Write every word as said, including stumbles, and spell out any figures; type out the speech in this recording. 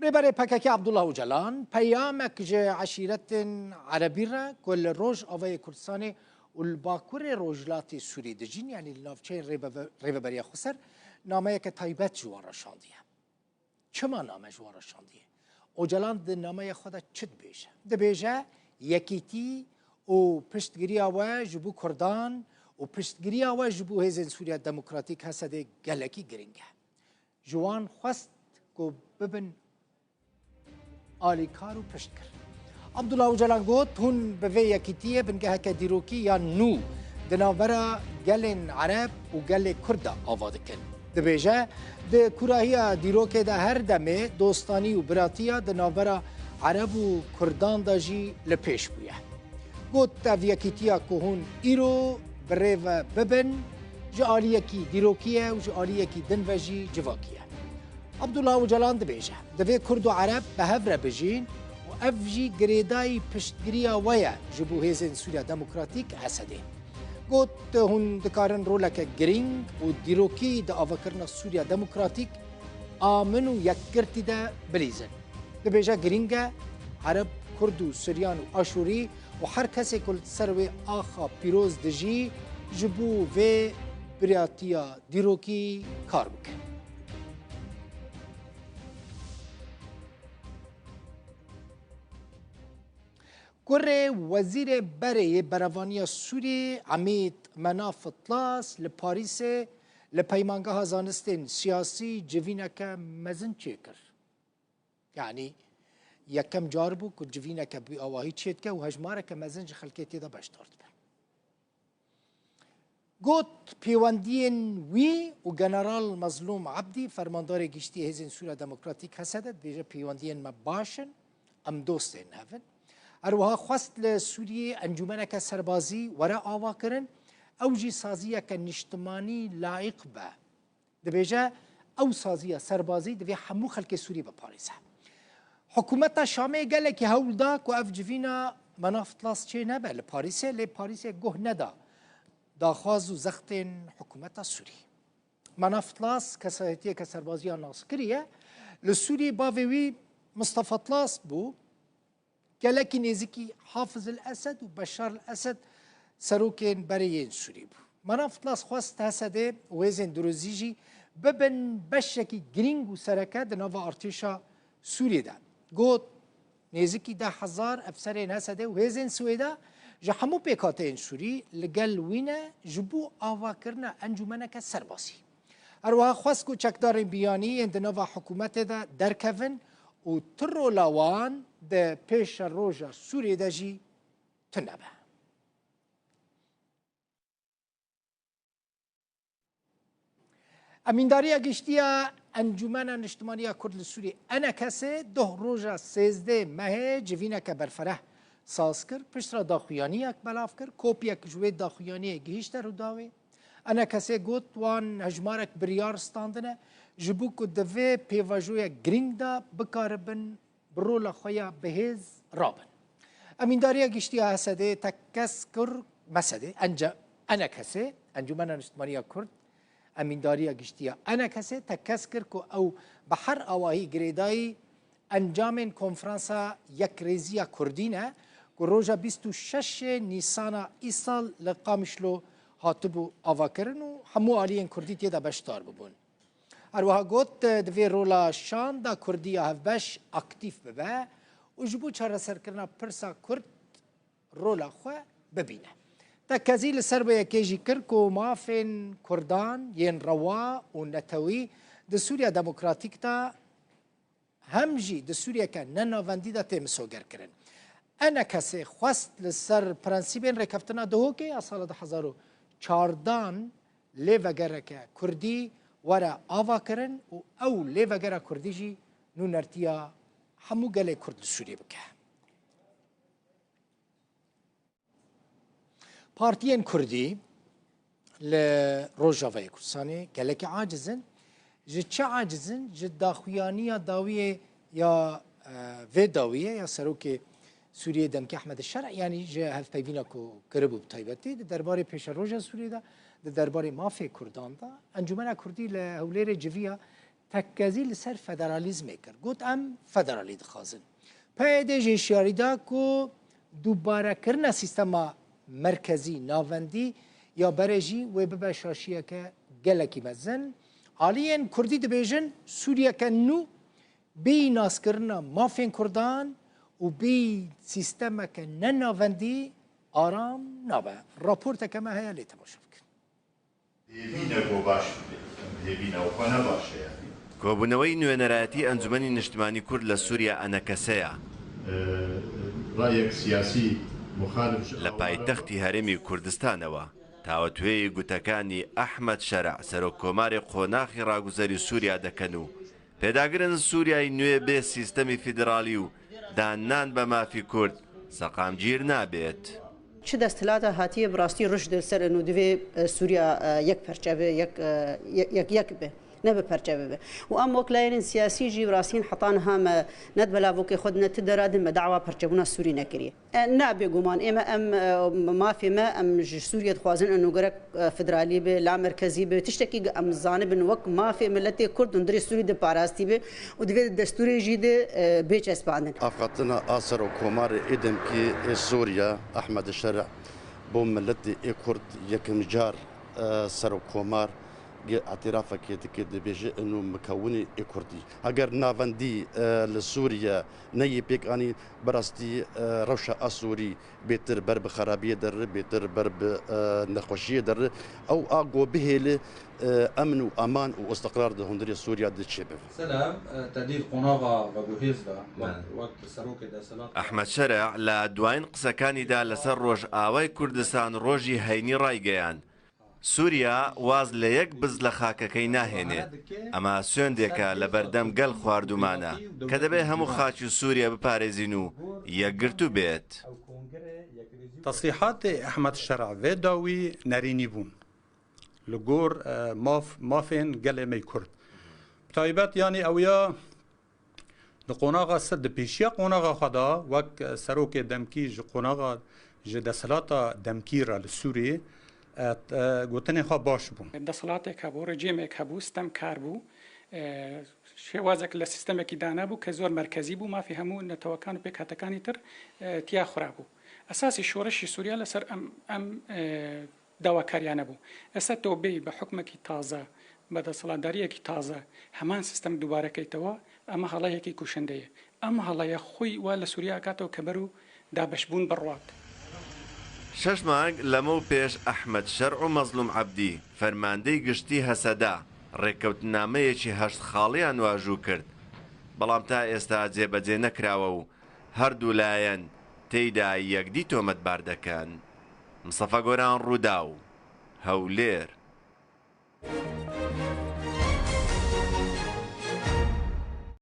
Rêberê P K K Abdullah Ocalan peyamek ji eşîretên Erebî re ku li Rojavayê Kurdistanê û li Bakurê Rojhilatê Sûrî dijîn, yanî li navçeyên Rêbeve-, Rêveberiya Xweser, nameyeke taybet ji wan re şandiye. Çima name ji wan re şandiye? Ocalan di nameya xwe de çi dibêje? Dibêje yekîtî û piştgiriya we ji bo Kurdan û piştgiriya we ji bo Hêzên Sûriya Demokratîk, H S D, gelekî giring e. Ji wan xwest ku bibin alîkar û piştgir. Abdullah Ocalan got, hûn bi vê yekîtiyê bingeheke dîrokî ya nû di navbera gelên Ereb û gelê Kurd de ava dikin. Dibêje, di kûrahiya dîrokê de her demê dostanî û biratiya di navbera Ereb û Kurdan de jî li pêş bûye. Got, ev yekîtiya ku hûn îro bi rê ve bibin, ji aliyekî dîrokî ye û ji aliyekî din ve jî civakî ye. Abdullah Ocalan dibêje, divê Kurd û Ereb bi hev re bijîn û ev jî girêdayî piştgiriya we ye ji bo Hêzên Sûriya Demokratîk, H S D. Got, hûn dikarin roleke girîng û dîrokî di avakirina Sûriya Demokratîk, amin û yekgirtî de bilîzin. Dibêje, giring e Ereb, Kurd û Suryan û Aşûrî û her kesê ku li ser wê axa pîroz dijî, ji bo vê biratiya dîrokî kar bike. Kurê Wezîrê Berê yê Berevaniya Sûriyê Emîd Menaf Itlas li Parîsê li Peymangeha Zanistên Siyasî civîneke mezin çêkir. Yanî yekem car bû ku civîneke bi awahî çêdike û hejmareke mezin ji xelkê tê de beşdar dibe. Got, pêwendiyên wî û General Mezlûm Ebdî, fermandarê giştî Hêzên Sûriya Demokratîk, H S D, dibêje, pêwendiyên me baş in, em dostên hev in. Her wiha xwest li Sûriyê encûmeneke serbazî were avakirin, ew jî saziyeke niştimanî layiq be. Dibêje, ew saziya serbazî divê hemû xelkê Sûrî biparêze. Hikûmeta Şamê gelekî hewl da ku ev civîna Menaf Itlas çê nebe li Parîsê, lê Parîsê guh neda daxwaz û zextên hikûmeta Sûrî. Menaf Itlas kesayetiyeke serbaziya naskirî ye. Li Sûrî bavê wî Mistefa Itlas bû. Gelekî nêzîkî Hafiz el Esed û Beşar el Esed serokên berê yên Sûrî bû. Menaf Itlas xwest H S D û hêzên Duruzî jî bibin beşekî girîng û sereke di nava artêşa Sûriyê de. Got, nêzîkî deh hezar efserên H S D û hêzên Swêda ji hemû pêkhateyên Sûrî li gel wî ne ji bo avakirina encûmeneke serbazî. Her wiha xwest ku çekdarên biyanî yên di nava hikûmetê de derkevin û tu rola wan di pêşeroja Sûriyê de jî tune be. Emîndariya Giştî ya Encûmena Niştimanî ya Kurd li Sûriyê, ENKS'ê, doh roja sêzdeh mehê civîneke berfereh saz kir. Piştre daxuyaniyek belav kir, kopyek ji wê daxuyaniyê gihîşte Rûdawê. ENKS'ê got, wan hejmarek biryar standine, ji bo ku di vê pêvajoya girîng de bikaribin bi rola xwe ya bihêz rabin. Emîndariya Giştî ya H S D'ê tekez kir, M S D'ê, enca-, ENKS'ê, Encûmena Niştimanî ya Kurd, Emîndariya Giştî ya ENKS'ê tekez kir ku ew bi her awahî girêdayî encamên Konferansa Yekrêziya Kurdî ne ku roja bîst û şeş Nîsana îsal li Qamişlo hatibû avakirin û hemû aliyên Kurdî tê de beşdar bibûn. Her wiha got, divê rola şanda Kurdî ya hevbeş aktîf bibe û ji bo çareserkirina pirsa Kurd rola xwe bibîne. Tekezî li ser wê yekê jî kir ku mafên Kurdan yên rewa û netewî di Sûriya Demokratîk de hem jî di Sûriyeke ne navendî de tê misogerkirin. ENKS'ê xwest li ser prensîbên Rêkeftina Duhokê ya sala du hezar û çardan lêvegereke Kurdî were avakirin û ew lêvegera Kurdî jî nûnertiya hemû gelê Kurd li Sûriyê bike. Partiyên Kurdî li Rojavayê Kurdistanê gelekî aciz in. Ji çi aciz in? Ji daxuyaniya dawiyê ya, e, vê dawiyê ya Serokê Sûriyê demkî Ehmed Şer, yanî ji hevpeyvîna ku kiribû bi taybetî di derbarê pêşeroja Sûriyê de, di derbarê mafê Kurdan de, Encûmena Kurdî li Hewlêrê civiya Tekkezî li ser federalîzmê kir. Got, em federalî dixwazin. P Y D jî hişyarî da ku dubarekirina sîstema merkezî navendî ya berê jî wê bibe şaşiyeke gelekî mezin. Aliyên Kurdî dibêjin, Sûriyeke nû bêyî naskirina mafên Kurdan û bêyî sîstemeke ne navendî aram nabe. Raporteke me heye, lê temaşe bikin. Hêvî ne ku baş bibe. Em hêvî ne ku ne baş e yanî. کۆبوونەوەی نوێنەرایەتی ئەنجومەنی نیشتمانی کورد لە سووریا ئەنەکەسەیە. Rayek siyasî muxalif ji لە پایتەختی هەرێمی کوردستانەوە تاوەتوێی گوتەکانی ئەحمەد شەرع، سەرۆک کۆمارێ قۆناخی ڕاگوزەری سووریا دەکەن و پێداگرن سووریای نوێ بێ سیستەمی فیدرالی و داننان بە مافی کورد سەقامگیر نابێت. Çi desthilata hatiye bi rastî ruj di ser û divê, e, Sûriya, e, yek perçe be, yek, e, ye-, yek, yek be. Ne bi perçe bibe. Û em wek layênên siyasî jî bi rastî heta niha me ne di belavokê xwe de ne ti dera din me dawa perçebûna Sûrî nekiriye. E, ne bêguman, ême em, e, mafê me, em ji Sûriye dixwazin, û gerek, e, federalî be, la merkezî be, tiştekî em zanibin wek mafê miletê Kurd hundirê Sûrî de parastî be û divê di destûrê jî de, e, bê çespandin. Avxatina a serokkomarê ê demkî ê Sûriye, Ehmed Şerî, bo miletê ê Kurd yekem car, e, serokkomar gi îtirafekê dike, dibêje, ino mikewinê ê Kurdî. Heger navendî, e, li Sûriye neyê pêk anî, bi rastî, e, rewşa a Sûrî bêtir ber bi xerabiyê derre, bêtir ber bi, e, nexweşiyê derre. Ew a ku bihêle, e, emn û eman û îstiqrar di hundirê Sûriya de çêbibe. Selam, e, te dît qonaxa veguhêz de, wek, wek serokê deselat. ئەحمەد شەرع لە دوایین قسەکانیدا لەسەر ڕۆژئاوای کوردستان ڕۆژی هەینی ڕایگەیاند، سووریا واز لە یەک بز لە خاکەکەی ناهێنێت. ئەمە سوێندێکە لە بەردەم گەل خواردومانە کە دەبێ هەموو خاکی سووریا بپارێزین و یەکگرتوو بێت. Tesrîhatê Ehmed Şer'a vê dawî nerînî bûn. Li gor, e, maf, mafên gelê me yê Kurd. Bi taybet, yanî ew ya di qonaxa ser, di pêşiya qonaxa xwe de, wek, e, serokê demkî ji qonaxa, ji desthilata demkî re li Sûriyê, e, e, gotinên xwe baş bûn. Desthilata hebû, rejîmek hebû, stemkar bû. E, şêwazek li sîstemekî danabû ke zor merkezî bû, mafê hemû netewekan û pêkhatekanî tir, e, tiya xwe rabû. Esasî şoreşî Sûriya li ser em, em, e, dawakariyane bû. Esta tu bêyî bi hukmekî taze, bi desthilatdariyekî taze, heman sîstem dubare keytewe, ema helayekî kuşende ye. Em helaya xwe wa li Sûriya akatew keber û dabeşbûn bi rwat. شەش مانگ لەمەو پێش ئەحمەد شەرع و مەزلوم عەبدی، فەرماندەی گشتی هەسەدە، ڕێککەوتنامەیەکی هەشت خاڵیان واژوو کرد، بەڵام تا ئێستا جێبەجێ نەکراوە و هەردوو لایەن تێیدا یەکدی تۆمەتبار دەکەن. مستەفا گۆران، ڕووداو، هەولێر.